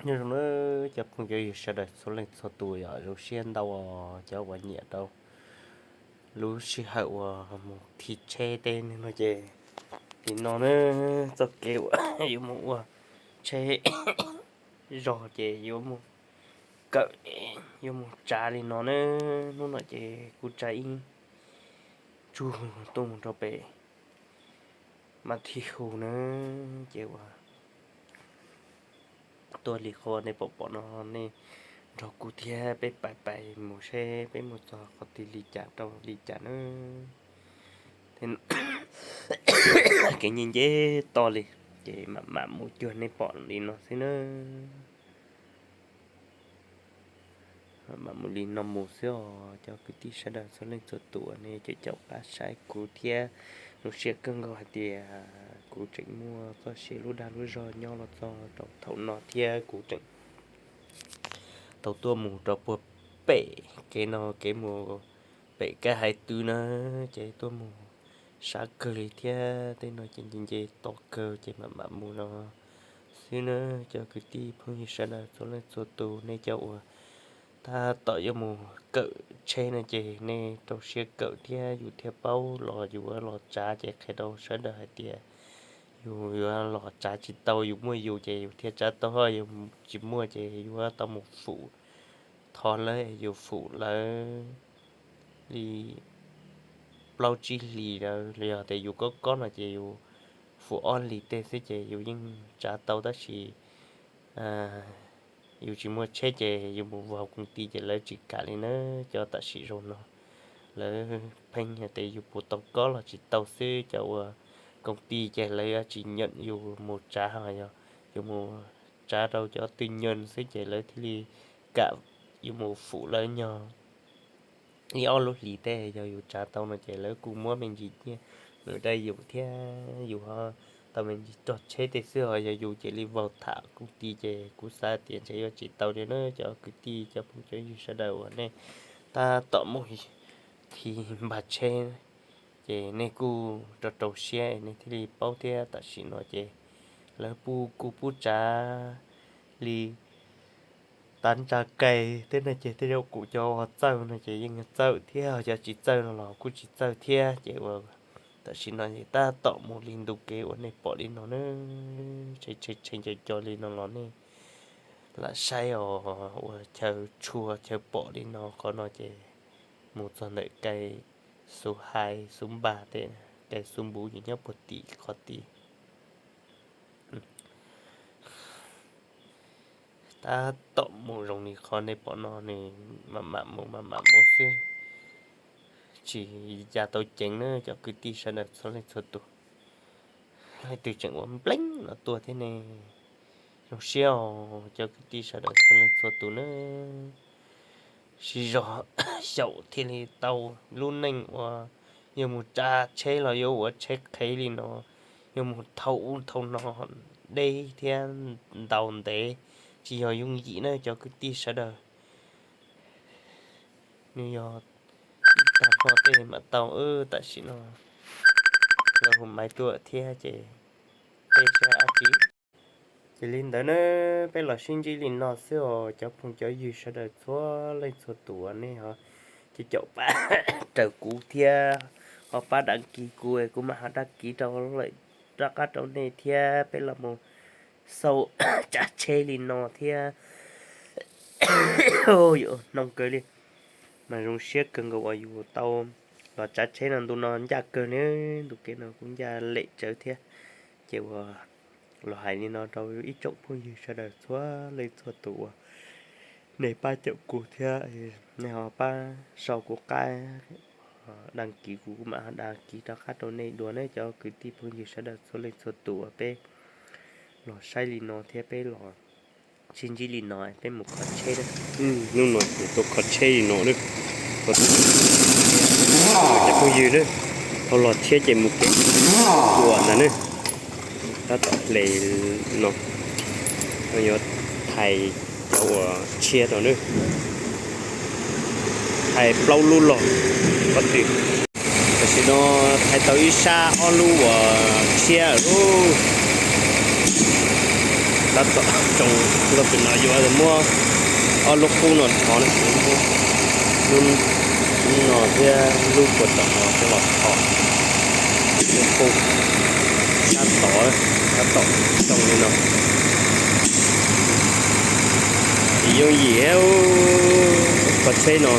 Nyob zoo na cov phooj cov ywg sawv daws txhua leej txhua tus, yog zoo siab ntau cov uas nyiam rau lub sij hawm uas mus thim tsheb tej no ces li no na, txoj kev uas yuav mus ua tsheb zog ces yuav mus kawm, yuav mus tsav li no na. Hnub no ces kuv tsav ib tsug tuaj mus rau pem Mas Thij Hu na, ces uas tuaj li qhov nej pom pom no, nej nrog kuv thiab peb pais pais mus seb peb mus txog qhov twg li cas rau li cas na. Kev nce nce toj li, ces mam mam mus cuag nej pom li no xwb na. Mam mus li no mus xwb os cov kwv tij sawv daws txhua leej txhua tus, nej caum caum pab saib kuv thiab. Zoo siab kawg nkaus hais tias kuv tseem muaj txoj sia lub dag lub zog nyob los txog rau thaum no thiab kuv tseem tau tuaj mus rau puag pem kev no, kev mus pem Kab Haiv Twb na, ces tuaj mus sab kawg li thiab. Tej no ces nce nce toj kawg ces mam mam mus no xwb na. Cov kwv tij phooj ywg sawv daws txhua leej txhua tus, nej cov uas tab tom yuav mus kawm tsheb no ces nej rau siab kawm thiab, yus thiaj paub. Los yus los tsav ces qhia rau sawv daws hais tias yus yuav los tsav tsis tau, yus muaj yus ces yus thiaj tsav tau, ho yus tsis muaj ces yuav tau mus fum thov lawv, yus fum lawv li plaub tsib hlis lawm, los yog tias yus kob kob no ces yus fum ob hlis tej xwb ces yus yeej tsav tau, tab sis yus tsis muaj tsheb ces yus mus vau koom ti ces lawv tsis kam li na. Cov tam sim zoo no lawv pheej hais tias yus puas tau kob los tsis tau xwb, cov uas koom ti ces lawv yuav tsis nyam yus mus tsav, ho yog yus mus tsav rau cov twj nyees xwb ces lawv thiaj li kam yus mus fum lawv nyog ib ob lub hlis tej. Yog yus tsav tau no ces lawv kuj muab me ntsis nyiaj nws rau yus thiab, yus ho tau me ntsis rog tsheb tej xwb. Ho yog yus cia li vau tham koom ti ces kuv xav tias ntshe yuav tsis tau li na. Cov kwv tij cov phooj cov ywg sawv daws uas nej tab tom mus thim npag tsheb ces nej kuj rau rau siab nej thiaj li paub thiab. Tam sim no ces lawv pub kuj pub tsav li tav ntsa kais tej no ces tej zaum kuv cov uas txawj no ces yeej txawj thiab, cov tsis txawj no los kuj tsis txawj thiab. Ces uas tam sim no ces tab tom mus li ntu kev uas nej pom li no na, tshee tshee tshee co co li no los nej lam saib os. Uas chaw tshua chaw pom li no qhov no ces mus txog ntawm kais Xub Hais Xub Npag tej, kais Xub Npuv ces nyob puag tim qhov tid. Tab tom mus zoo li qhov nej pom no, nws mam mam mus mam mam mus xwb, tsis ya tau ceev na cov kwv tij sawv daws txhua leej txhua tus. Leej twg tseem ua npleeb los tuaj thiab ne. Zoo siab os cov kwv tij sawv daws txhua leej txhua tus na. Siv zog xyaum thiaj li tau lub neej uas yuav mus tsav tsheb los yuav ua tsheb qhev li no, yuav mus thauj ub thauj no deb thiab ntau ntev, tsis yog yooj yim na cov kwv tij sawv daws. Nws yog ib tag nrho tej mam tau, tam sim no lawv hu maiv tuaj thiab ces tej tsis hais dab tsi. Ces li ntawd na, peb los sib ntsib li no xwb os cov phooj cov ywg sawv daws txhua leej txhua tus, nej ho caum caum pab raws kuv thiab, ho pab đăng ký kuv, kuv mam ho đăng ký rau lawm rov qab rau nej thiab. Peb los mus xauj tsav tsheb li no thiab. Yuav hnoo kawg li, mas zoo siab kawg nkaus uas yus tau los tsav tsheb no. Ntu no ncaj kawg ne, ntu kev no kuj ncaj lem tsawv thiab. Ces uas los hais li no rau ib tsoom phooj ywg sawv daws txhua leej txhua tus uas nej pab caum kuv thiab, nej ho pab sau kuv qab, đăng ký kuv, kuv mam đăng ký rov qab rau nej dua ne cov kwv tij phooj ywg sawv daws txhua leej txhua tus uas peb los saib li no thiab peb los sib ntsib li no peb mus kho tsheb na. Hnub no kuv tuaj kho tsheb li no na, cov phooj ywg na, tau los thiab ces mus kev ua ntag na. Tab tom hle no, no yuav thaiv cov uas tshiab no na, thaiv plaub lub los pob tw. Tam sim no thaiv tau ib sab ob lub uas tshiab lub. Tab tom tsoo, lub pem no yuav muab ob lub qub no thov na, lub no thiab lub puag tom no coj los thov. Lub qub tab tom, tab tom tsoo li no. Tsis yooj yim, qhov tsheb no